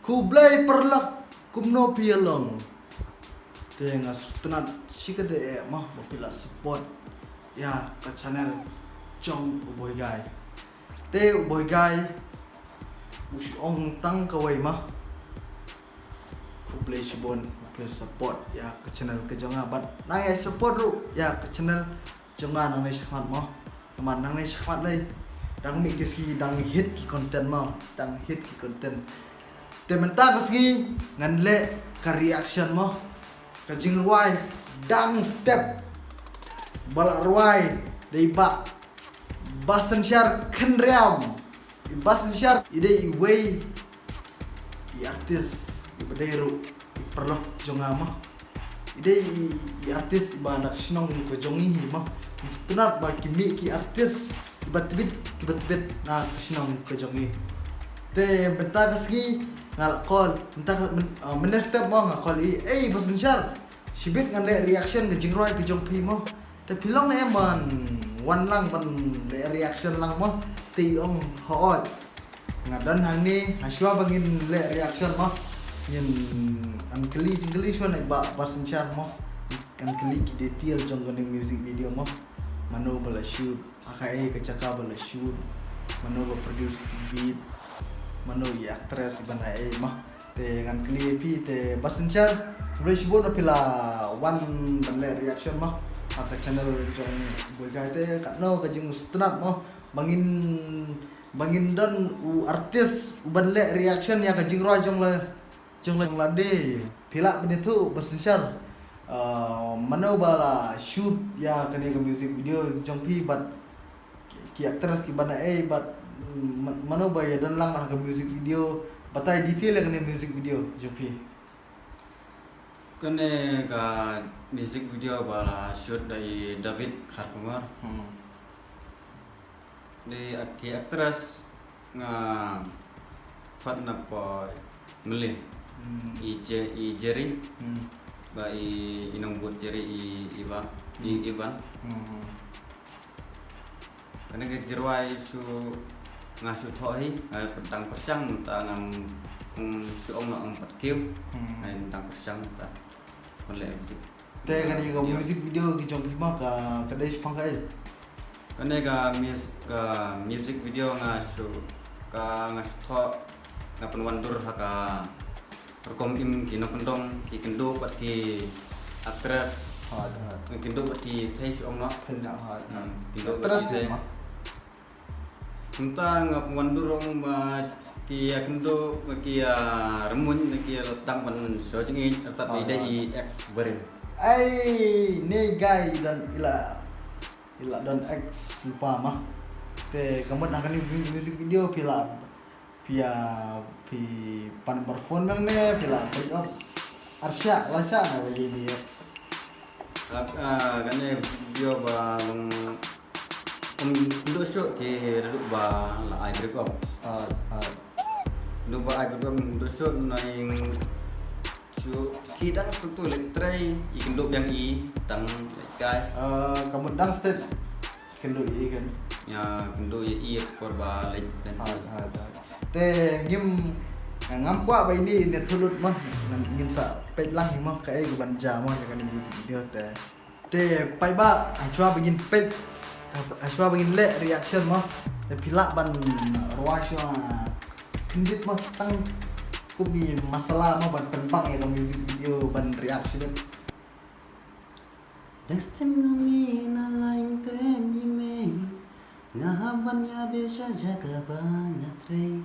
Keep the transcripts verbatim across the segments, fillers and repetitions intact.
Khublei paralok, kumno phi ïa long? Te nga sngewtynnat shikatdei eh mo ba phi la support ïa ka channel jong u Boy Guy. Te u Boy Guy u shu ong tang kawei mo. Khublei shibun ba phi support ïa ka channel ka jong nga, bad nang ïa support ruh ïa ka channel jong nga nangne shakhmat mo. Namar nangne shakhmat lei dang mih ki sngi dang hit ki content mo, dang hit ki content. Te mynta ka sngi ngan leh ka reaction mo, ka jingrwai Dang Step ba la rwai da i Bah Basynshar Khynriam. I Basynshar i dei iwei i artist iba dei ruh i paralok jong nga mo. I dei i, i artist iba na ka shnong ka jong ngi hi mo. Nga sngewtynnat ba ki mih ki artist kiba tbit, kiba tbit na ka shnong ka jong ngi. Te mynta ka sngi nga la call, mynta ka myn, uh, mynne step mo nga call i, "Ei Basynshar, shibit ngan leh reaction ka jingrwai ka jong phi mo. Te phi long ne em ban wan lang ban leh reaction lang mo?" Te i ong, "Hooid." Nga don hangne, hashwa ba ngin leh reaction mo, ngin, ngan kylli jingkylli shuwa na i Bah Basynshar mo. Ngan kylli ki detail jong kane music video mo. Mano ba la shoot, ha kaei ka jaka ba la shoot, mano ba produce ki beat, mano i actress iba na ei mo. Te ngan kylli ïa phi, te Basynshar, khublei shibun ba phi la wan ban leh reaction mo ha ka channel jong u Boy Guy. Te katno ka jingsngewtynnat mo ba ngin, ba ngin don u artist uban leh reaction ïa ka jingrwai jong la, jong la, jong lade. Phi lah ban ïathuh Basynshar, uh, mano ba la shoot ïa kane ka music video jong phi bad ki, ki actress kiba na ei bad, mm, man-, mano ba ïadon lang ha ka music video? Batai detail ïa kane music video jong phi. Kane ka music video ba la shoot da i David Kharkongor. Hmm. Dei ak-, ki actress nga pat na po mele. Hmm. I Je-, i Jerry. Hmm. Ba i, i nongbud Jerry i, i Ivan. I Hmm. Ivan. Hmm. Kane ka jingrwai shu nga shu thoh hi, nga dang pyrshang mynta ngam, mm, shu ong na ong pat kiew. Hmm. Nga dang pyrshang mynta. Kon leh video. Te kane ka music video ki jong phi ma ka, ka dei shaphang kaei? Kane ka mus-, ka music video nga shu, ka nga shu thoh, nga pynwandur ha ka rukom im ki nongkyndong, ki kynduh bad ki actress. Hooid, hooid. Ki kynduh bad ki thei shu ong noh. Thei noh, hooid. Hmm, kynduh bad actress ki thei. Kumta nga pynwandur ong ba ki ïa kynduh, ba ki ïa rymmuiñ, ba ki ïa la sdang ban shu jingïeit, artat ba i dei i ex barim. Ai, ne guy i don i la, i la don ex lypa ma. Te ka mut ha kane mu-, music video phi la, phi ïa, phi pan number phone nang ne, phi la break up. Ar shah, lai shah na ba ïa i ex. Ak, ah, kane video ba long, um, kynduh shuh ki ruh ba la ai break up. Ah, ah. Kynduh ba ai break up, kynduh shuh na ïing shuh ki dang shuh tu leit trei, i kynduh biang i dang leit kai. Ah, ka mut dang step. Kynduh ïa i kan. Ïa kynduh ïa i por ba leit. Hooid, hooid, hooid. Te ngim, ngam kwah ba ine ine thulut mo. Ngin, ngin sa peit lang hi mo kaei kaban jia mo ïa kane music video te. Te paidbah, hashwa ba ngin peit, hashwa ba ngin leh reaction mo. Te phi lah ban rwai shuwa khyndiat mo tang kum i masala mo ban pynbang ïa ka music video ban reaction. Dang step nga mih na lain trei i mei. Nga hap ban ïa beh sha jaka ba nga trei.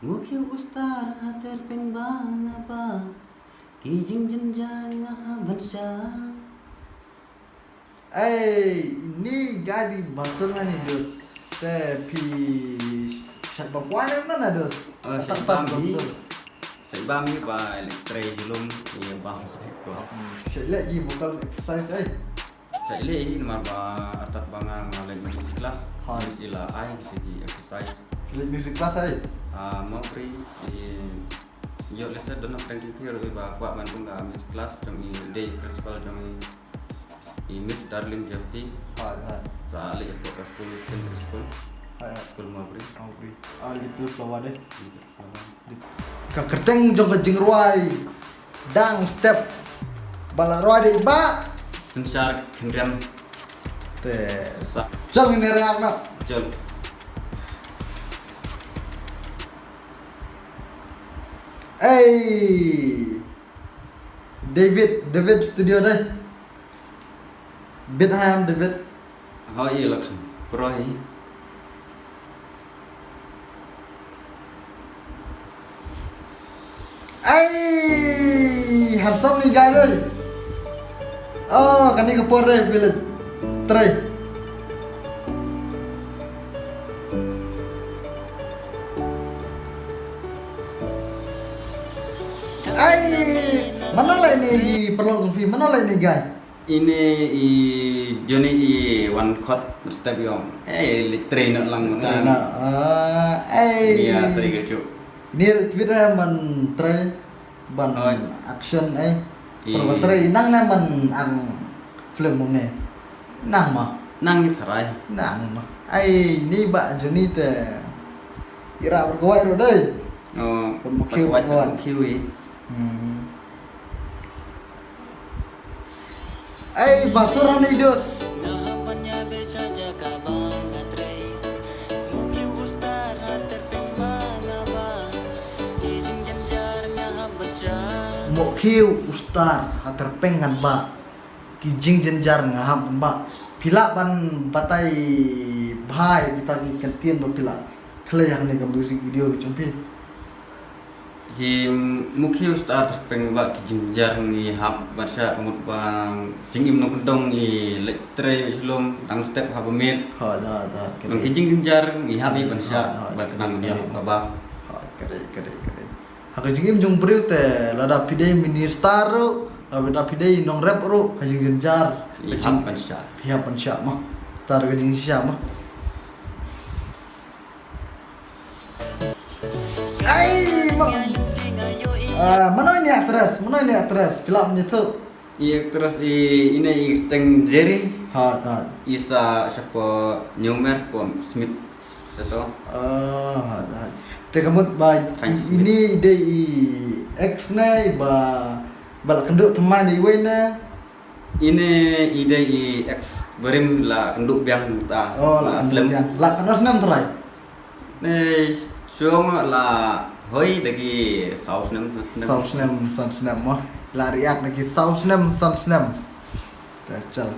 Ngu kiew u star ha ter pyn ba nga ba. Ki jingjynjar nga hap ban shah. Ei, ini gadi basur mani dos. Te phi shat ba kwai na na dos. Ah, shat ba mi. Sait ba mi ba leit trei jilum ïa ba. Hmm, sait leh i vocal exercise ai. Sait leh i namar ba artat ba nga nga leit music class. Hooid. I la ai i exercise. Leit music class ai. Ah, mo pri i ïoh leh sa don na friend ki ro ba kwah ban tung ka music class jong i dei principal jong i. I Miss Darling Jyoti. Hooid, hooid. Sa leh i pok ka school, secondary school. School Mawbri. Mawbri. Ah, Little Flower dei. Ka kyrteng jong ka jingrwai Dang Step ba la rwai da i Bah Synshar Khynriam. Te. Sa. Jong ini rang na. Jong. Ei. David, David Studio dei. Bit ham David. Hoi, la kham. Pro hi. Ai, har sam ni gai dei. Oh, kani ka por dei, village. Trai. Ai, mano lai ni paralok jong phi, mano lai ni gai? Ine i Johnny i wan khot step yong. Eh, li train lang. Train na. Ah, ai. Iya, trai ka juk. Ni tweet eh man trai ban action ai. Iya. Pero ban trai nang na man ang film ne. Nang ma. Nang ni tharai. Nang ma. Ai, ni Bah Johnny te. Ira berkuai ro dei. Oh, pun mukhiu berkuai. Mukhiu i. Hmm. Ai, basur ni dus. Mukhiu ustar ha terpeng ngan ba. Ki jingjynjar nga hap ban ba. Phi lah ban batai bha ïa kita ki kyntien ba phi lah khlei hangne ka music video ki jong phi. Ki mukhiu ustar terpeng ba ki jingjynjar ngi hap ban shah mut ba jingim nongkyndong ngi leit trei shlom tang step haba miet. Ha, ha, ha. Nong ki jingjynjar ngi hap ban shah ba khnang ngi hap ba. Ha, kare, kare, kare. Ha ka jingim jong briew te lada phi dei minister ruh, lada phi dei nongrep ruh, ka jingjynjar. Phi hap ban shah. Phi hap ban shah ma. Tar ka jingshisha ma. Ai, ma. Ah, mano ini actress? Mano ini actress? Phi lah ban ïathuh. I actress i ine i teng Jerry. Ha, ha. Isa siapa Newmer pom Smith. Seto. Ah, ha, ha. Te ka mut ba ini dei i ex ne ba ba la kynduh thymmai ne iwei ne. Ine i dei i ex barim la kynduh biang ta. Oh, la kynduh biang. La katno snem trai? Ne shong la hoi da ki saw snem, snem. Saw snem, san snem mo. La riak da ki saw snem, san snem. Ta chal.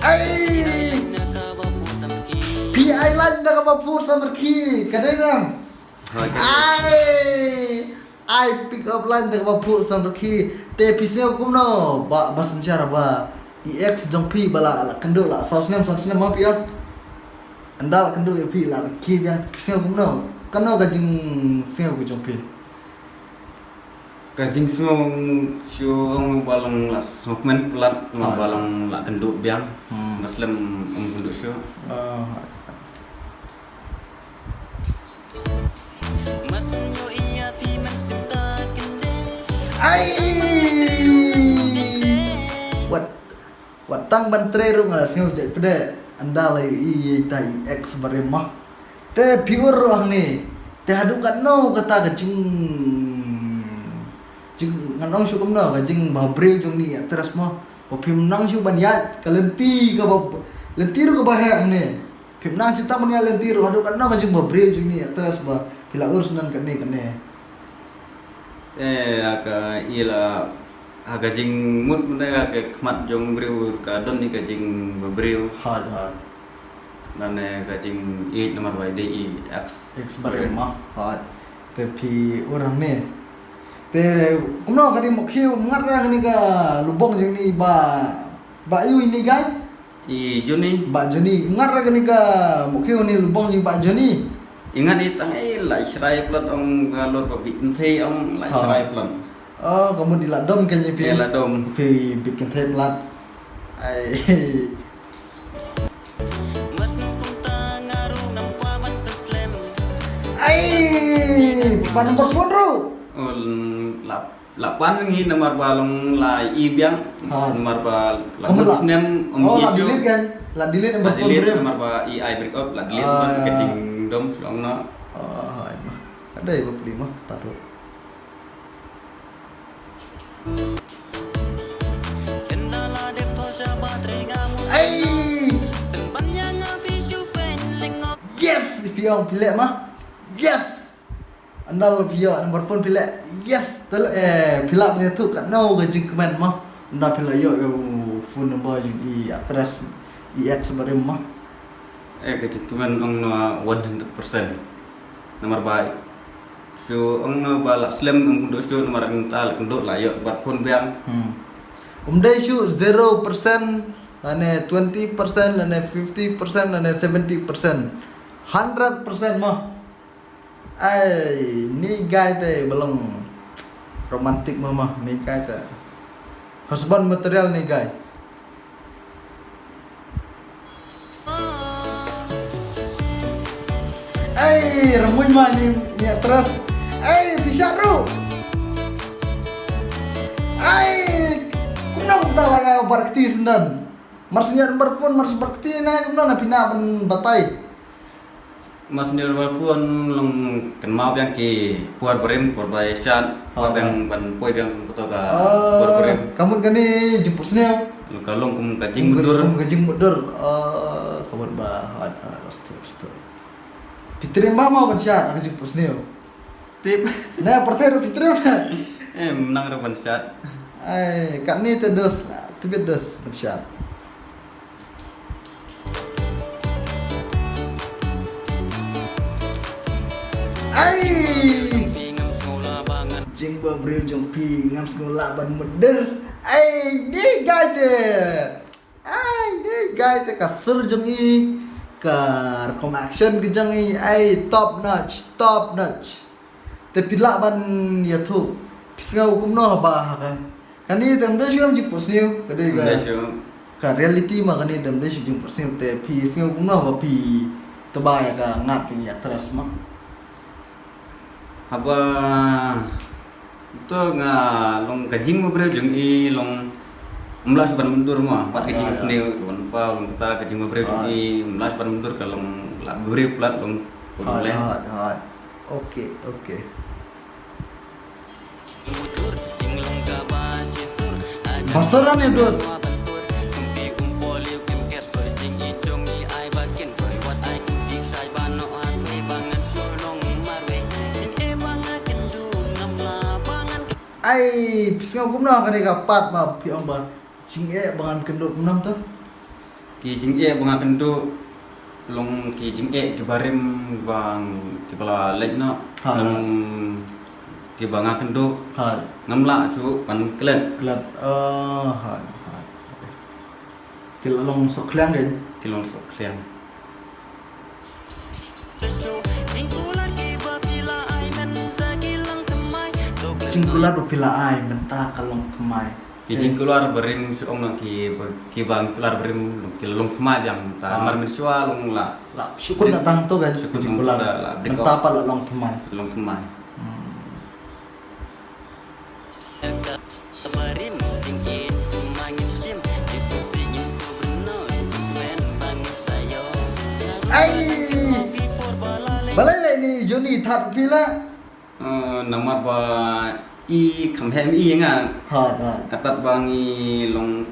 Ai! Pi ai lan da ka ba pu samrki. Ka dei nam. Ai! Ai, pick up line da kaba phuh samrkhie. Te phi sngew kumno ba, ba synshar ba i ex jong phi ba la, la kynduh la saw snem, san snem ma phi ïa. Ynda la kynduh ïa phi la rkhie biang, phi sngew kumno? Kano ka jingsngew ka jong phi? Ka jingsngew shu ong ba long la sngewkmen palat, ba long la kynduh biang. Hmm. Ba slem ym kynduh shuh. Ah. Ai! Wat, wat tang ban trei ruh nga sngew jait pdeng ynda la i, i ta i ex barim ma. Te phi ur ruh hangne. Te haduh katno kata ka jing, jing ngan ong shu kumno ka jingbhabriew jong ni actress ma. Ba phim nang shu ban ïaid ka lynti kaba, lynti ruh kaba heh hangne. Phim nang shu tang ban ïaid lynti ruh haduh katno ka jingbhabriew jong ni actress ba phi la ur shuh nan kane kane. Eh, ha ka i la, ha ka jingmut mynta ha ka khmat jong briew ka don ni ka jingbabriew. Hooid, hooid. Nane ka jingïeit namar ba i dei i ex. Ex barim ma. Hooid. Te phi ur hangne. Te kumno ka dei Mokhiu, ngat ra kane ka lubong jong ni ba, ba ïu ini kai? I Johnny. Ba Johnny. Ngat ra kane ka Mokhiu ni lubong jong ba Johnny. I ngat i tang i la shrai plat ong ka lor ba bit kynthei ong la shrai plat. Oh, ka mut i la dom ka ni phi. I la dom. Phi bit kynthei plat. Ai. Ai, pan nombor phone ruh. Oh, la, la pan ngi namar ba long la i biang. Ha. Namar ba la snem ong la i shu. Bilik kan. La delete number phone briew namar ba i ai break up, la delete ban ka jingdom shu ong noh. Ah, ai ma. Ka dei ba pli ma, ta tu. Ai! Yes, if you ong phi leh ma. Yes. Ynda la phi ïoh number phone phi leh. Yes, te leh, eh, phi lah ban ïathuh katno ka jingkmen ma. Ynda phi la ïoh ïa u phone number jong i actress, i ex barim ma. Eh, ka jingkmen ong noh one hundred percent. Namar ba shu ong noh ba la slem, ym kynduh shuh namar mynta la kynduh, la ïoh number phone biang. Hmm. Ym dei shuh zero percent, lane twenty percent, lane fifty percent, lane seventy percent. Hundred percent ma. Ai, ni guy te ba long romantic ma ma, ni guy te. Husband material ni guy. Ai, ramun ma ni, ni actress. Ai, pisa ru. Ai, kumno kumta la ïa bar kti sendon. Mar shu ñiad number phone, mar shu bar kti na, kumno na phi nang ban batai. Mar shu ñiad number phone long kynmaw biang ki por barim, por ba ïa shad, por biang ban poi biang kum kato ka por barim. Ka mut kane jingphohsniew. Ka long kum ka jingmutdur. Kum ka jingmutdur. Ah, ka mut ba, ah, ah, astu, astu. Phi triem ba mo ban shad, ka jingphohsniew. Tip. Na, pyrthei ruh phi triem na. Em, nang ruh ban shad. Ai, katne te dos, tibit dos ban shad. Ai! Jingbabriew jong phi ngam sngew lah ban mutdur. Ai, ni guy te. Ai, ni guy te ka sur jong i, ka rukom action ka jong i, ai, top notch, top notch. Te phi lah ban ïathuh, phi sngew kumno haba ha ka. Kane te ym dei shuh jingphohsniew, ka dei ka. Ym dei shuh. Ka reality ma kane te ym dei shuh jingphohsniew, te phi sngew kumno haba phi tba ïa ka ngat ïa actress ma. Haba to nga long ka jingbabriew jong i long ym lah shuh ban mutdur ma, bad ka jingsniew, ka ban pa long kata ka jingbabriew jong i ym lah shuh ban mutdur, ka long la briew palat long. Hot, hot, hot. Okay, okay. Ba sur ne dos. Ai, phi sngew kumno kane ka part ma phi ong ba jingeh ba ngan kynduh, kumno to? Ki jingeh ba nga kynduh long ki jingeh ki barim ba kiba la leit noh. Ha. Long kiba nga kynduh. Ha. Ngam lah shuh ban klet. Klet. Oh, ha, ha. Ki la long sohkhliang kein. Ki long sohkhliang. Jingkular ba phi la ai mynta ka long thymmai. Ki jingkular barim shu ong noh ki ba, ki ba kular barim ki long thymmai biang mynta. Ah. Mar mynshuwa long la. La shu kut na tang to kan. Shu kut na tang to, la, la, mynta pat la long thymmai. Long thymmai. Hmm. Ai! Balei lei ni Johnny, that phi la? Eh, namar ba i kham hem i nga. Ha, ha. Atat ba ngi long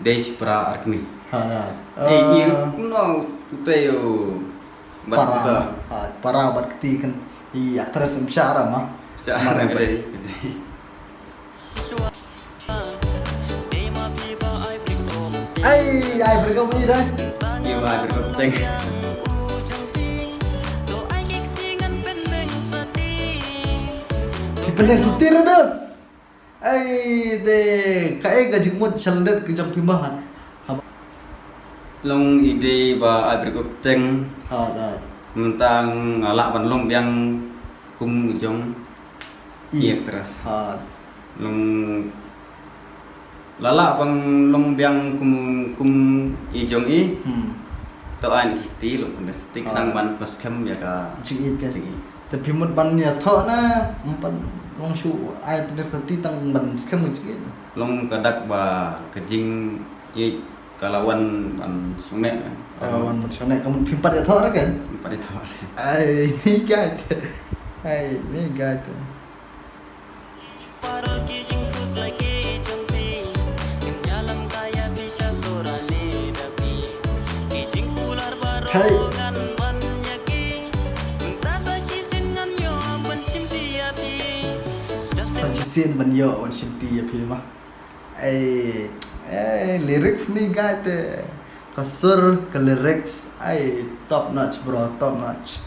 dei shipara ar kmie. Ha, ha. Eh, i, eh, kumno utai u bad para, kita. Ha, para bad kti kan i actress em shara ma. Shara ma dei. Ai, ai, break up ni dai. Ki ba ai break up teng. Ki pendeng sati ra das. Ai, de, kaei ka jingmut shaldet ka jong phi ma ha. Long i dei ba ai break up teng. Ha, da. Mynta nga lah ban long biang kum jong i actress. Ha. Long la lah ban long biang kum, kum i jong i. Hmm. To ai kti long pynbeit sati khnang ban pynskhem ïa ka jingïeit ka. Jingïeit. Te phi mut ban ïathoh na, ym pat long shu ai pynbeit sati tang ban skhem ka jingïeit. Long ka dak ba ka jingïeit Ka la wan ban shong neh. Ah, wan ban shong neh, ka mut phim pat ïathoh re kan? Phim pat ïathoh re. Ai, ni guy te. Ai, ni guy te. Hey. Sa shisien ban ïoh ban shim ti ïa phi ma. Ei, ei, lyrics ni guy te. Ka sur, ka lyrics. Ai, top notch, bro, top notch.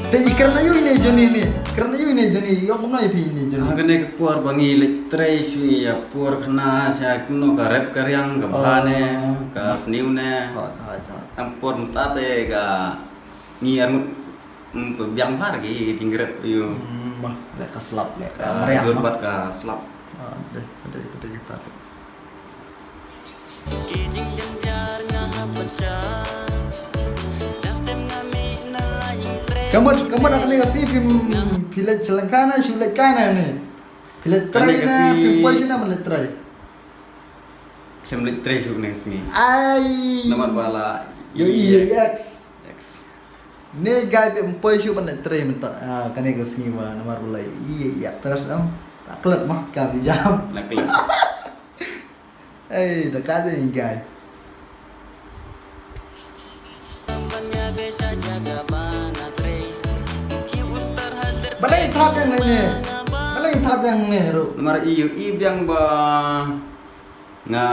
Te i kren aïu ine Johnny ne? Kren aïu ine Johnny? Ïong kumno ïa phi ine Johnny? Ah, kane ka por ba ngi leit trei shu ïa por khana sha kumno ka rep ka riang ka bha ne, oh, ka sniew ne. Hot, hot, hot. Tang por mynta te ka ngi arngut, mm, biang bha ki jingrep ïa u. Hmm, ma, leh ka slap, leh ka, ah, mariang, jur ma. Bad ka slap. Ah, dei, dei, dei kita. Ka mut, ka mut ha kane ka sngi phi, phi leit Sri Lanka ne, shu leit kai ne? Phi leit trei ne, phi poi shu ne, ban leit trei? Khlem leit trei shu kane ka sngi. Ai. Namar ba la ïohi ïa i ex. Ex. Ne guy te ym poi shuh ban leit trei mynta, ah, kane ka sngi ba namar ba la ïohi ïa i actress em. La klet ma ka bi jam. La klet. Ei, da ka dei guy. Balei thap ïa ngi ne? Balei thap ïa ngi ne ruh? Namar i, i biang ba nga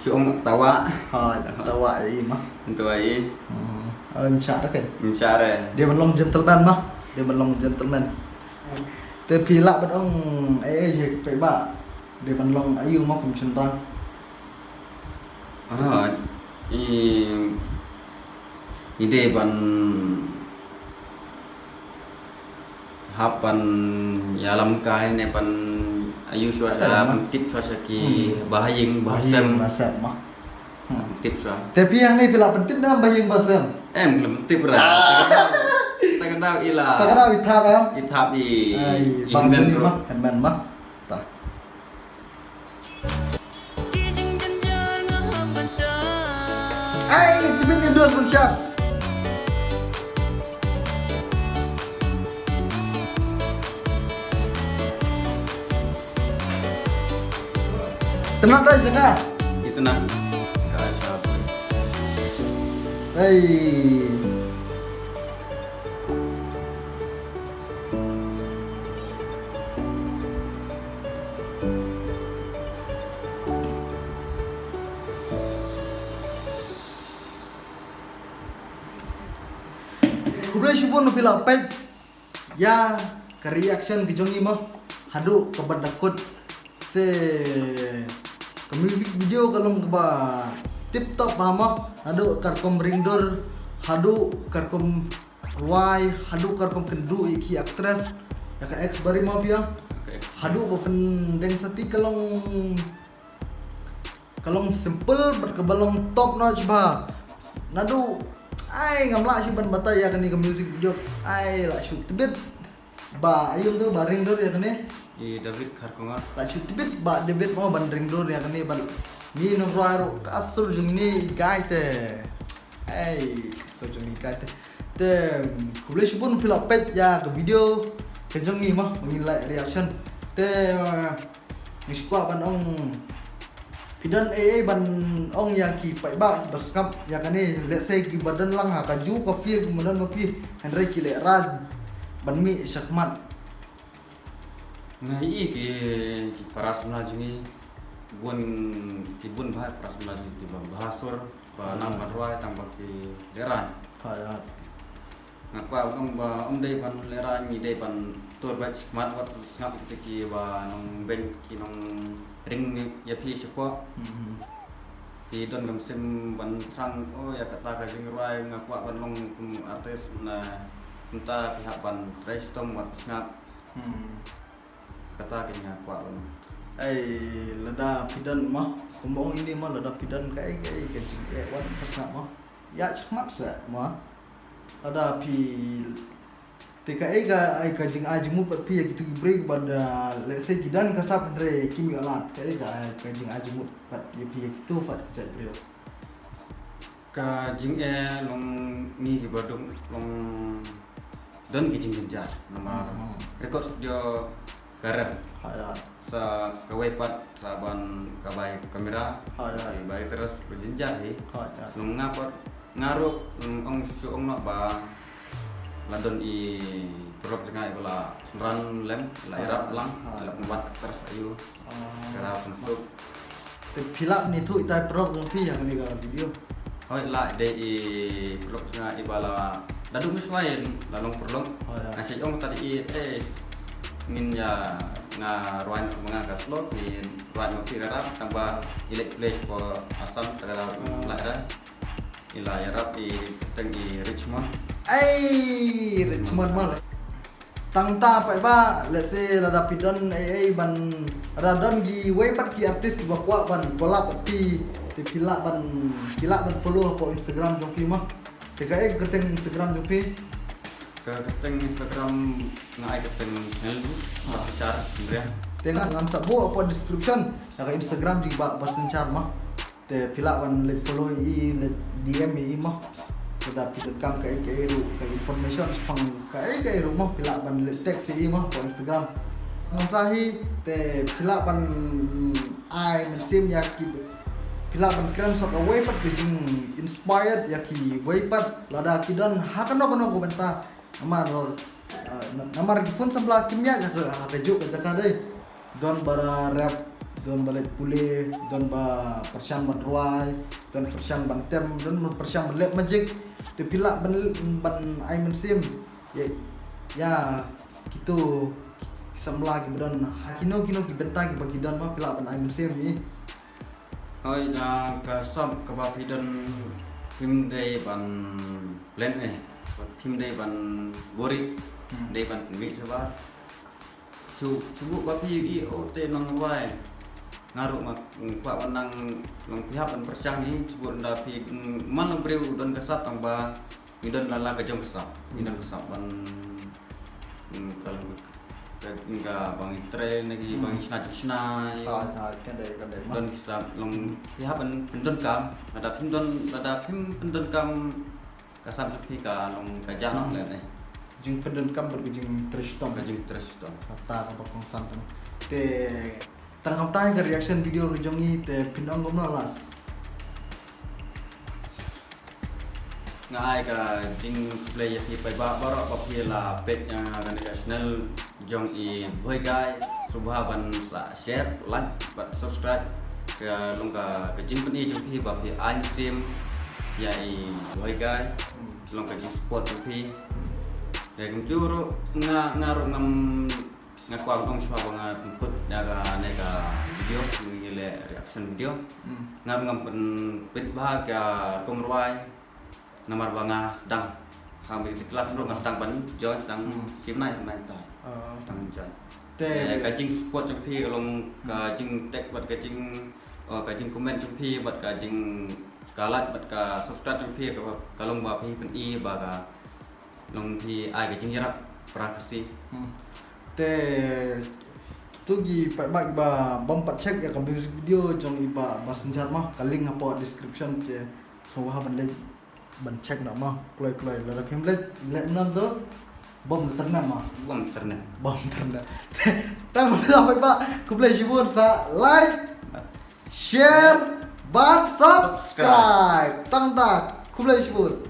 shu ong tawa. Ha, tawa i ma. Tawa i. Hmm. Ym shah re kan? Ym shah re. Dei ban long gentleman ma. Dei ban long gentleman. Te phi lah ban ong ei ei sha ki paidbah. Dei ban long aïu ma kum shynrang. Ah, i, i dei ban hap ban ïalam kai ne ban aïu shuwa shuwa, ban tip shuwa shuwa ki ba ha ïing ba ha sem. Ba ha ïing ba ha sem ma. Hmm. Tip shuwa. Te phi hangne phi lah pyntip ne ba ha ïing ba ha sem? Em, khlem tip ra. Ta ka daw i la. Ta ka daw i thap em? I thap i. Ai, i ba hynmen ruh. Hynmen ma. Ta. Ai, tip ïa u dos ban shah. Tynat dei jaka. Ita na. Ka sha. Ai. Khublei shibun phi la peit ïa ka reaction ka jong i mo haduh kaba dang kut. Te ka music video ka long kaba tip top bha mo, haduh ka rukom ring dur, haduh ka rukom rwai, haduh ka rukom kynduh ïa ki actress, ïa ka ex Barry Mafia. Haduh ba pyndeng sati ka long, ka long simple bad kaba long top notch bha. Naduh, ai, ngam lah shuh ban batai ïa kane ka music video. Ai, lah shu tbit. Ba aïu tu ba ring dur ïa kane? I David Kharkongor. Lah shu tbit ba David mo ban ring dur ïa kane ban. Ni nong rwai ruh ka sur jong ni guy te. Ai, ka sur jong ni guy te. Te, khublei shibun phi la peit ïa ka video ka jong i mo, ba ngin leh reaction. Te, uh, ngi shu kwah ban ong phi don ei ei ban ong ïa ki paidbah kiba sngap ïa kane, let's say kiba don lang ha ka ju ka field kumba don ma phi, hynrei ki lehraiñ ban mih shakhmat. Nga i ki, ki para samla jong ngi bun, ki bun bha para samla jong ngi kiba bha sur. Ba nang ban rwai tang ba ki lehraiñ. Hooid, hooid. Nga kwah ban ong ba ym dei ban lehraiñ, ngi dei ban tur beit shakhmat wat sngap kita kiba nongbeiñ ki nongring ïa phi shapoh. Mhm. Ki don ka mynsiem ban thrang, oh, ïa kata ka jingrwai, nga kwah ban long kum artist, na kumta phi hap ban trei shitom wat sngap. Hmm. Kata ka nga kwah ban. Ei, lada phi don mo, kumba ong ine mo, lada phi don kaei kaei ka jingeh wat sngap mo. Ïa shakhmat seh mo. Lada phi te kaei ka, ai ka jingai jingmut pat phi ïa kitu ki briew bad, ah, let's say ki don ka sap hynrei kim ïoh lad, kaei ka, ai ka jingai jingmut pat ïa phi ïa kitu pat ki jait briew. Ka jingeh long ngi kiba duk long don ki jingjynjar namar record studio ka rem. Ha ïa. Sa kawei pat sa ban ka bai kamera. Ha ïa. Ka bai terus ka jynjar hi. Ha ïa. Long nga pat nga ruh, mm, ong shu ong noh ba la don i paralok jong nga iba la synran lem, la ïarap lang, la pynbat actor sa ïa u. Ka la pynsuk. Te phi lah ban ïathuh ïa i paralok jong phi ïa kane ka video? Hooid, la dei i paralok jong nga iba la da duk mynshuwa la long paralok. Nga sa ong ta i, eh, ngin ïa, nga rwai ma nga ka slot, ngin rwai ma phi ka rap, tang ba i leit place ko Assam, ta ka la ïarap. I la ïarap i kyrteng i Richmond. Ai, Richmond ma. Tang ta pat ba, let's say lada phi don ei ei ban, lada don kiwei pat ki artist kiba kwah ban collab bad phi, te phi lah ban, phi lah ban follow hapoh Instagram jong phi ma. Te kaei ka kyrteng Instagram jong phi? Ka kyrteng Instagram nga ai kyrteng channel, Bah Synshar Hynriang. Te nga, ngan sa buh hapoh description ïa ka Instagram jong i Bah, Bah Synshar ma. Te phi lah ban leit follow i, leit D M i ma. Te da phi donkam kaei kaei ruh, ka information shaphang kaei kaei ruh ma, phi lah ban leit text i ma hapoh Instagram. Ngan sa hi, te phi lah ban ai mynsiem ïa ki, phi lah ban kren sa kawei pat ka jing inspired ïa kiwei pat lada ki don ha kano kano ka bynta. Namar, ah, na-, namar ki khun samla kim ïaid ha ka, ha kajuh ka jaka dei. Don ba rep, don ba leit pule, don ba pyrshang ban rwai, don pyrshang ban tem, don ba pyrshang ban leh magic. Te phi lah ban, ban ai mynsiem ïa, ïa kitu ki samla kiba don ha kino kino ki bynta kiba ki don ma, phi lah ban ai mynsiem ïa i. Hooid, da ka sap kaba phi don phim dei ban plan eh. Phim dei ban buhrieh, dei ban pynmih shabar. Shu, shu buh ba phi i, oh, te nang rwai. Nga ruh nga, mm, kwah ban nang, nang phi hap ban pyrshang hi, shu buh da phi, mm, man la briew don ka sap tang ba ngi don la la ka jong ka sap, ngi don ka sap ban, mm, ka long ka, ka, ka ba ngi train lagi, ba ngi shna shna. Ha, ha, kan dei, kan dei ma. Don ki sap long phi hap ban pyndonkam, lada phim don, lada phim pyndonkam ka sap jong phi ka long ka jah noh leh ne. Jingpyndonkam bad ka jingtrei shitom. Ka jingtrei shitom. Kata kaba kongsan tam. Te tang kumta hi ka reaction video ka jong ngi, te phin ong kumno last? Nga ai ka jingkhublei ïa phi paidbah baroh ba phi la peit ïa kane ka channel jong i Bhoi Guy. Sngewbha ban sa share, like bad subscribe. Ka long ka, ka jingpyni jong phi ba phi ai mynsiem ïa i Bhoi Guy. Long ka jingsupport jong phi. Ïa kumjuh ruh nga, nga ruh ngam, nga kwah ban ong shuwa ba nga pynput ïa kane ka video, ngi leh reaction video. Nga ruh ngam pynpeit bha ka kum rwai. Namar ba nga sdang ha music class ruh nga sdang ban join tang shim nai nai tai. Tang join. Te ka jingsupport jong phi ka long ka jingtek bad ka jing, oh, ka jingcomment jong phi bad ka jing, ka like bad ka subscribe jong phi ka, ka long ba phi pyni ba ka long phi ai ka jingïarap para Khasi. Te tu ki paidbah kiba bym pat check ïa ka music video jong i Bah, Bah Synshar ma, ka link hapoh description, te sngewbha ban leit ban check noh ma, kloi kloi. Lada phim leit, leit nam tu bym internet ma. Bym internet. Bym internet. Tang ba, paidbah, khublei shibun sa like, share bad subscribe. Tang ta, khublei shibun.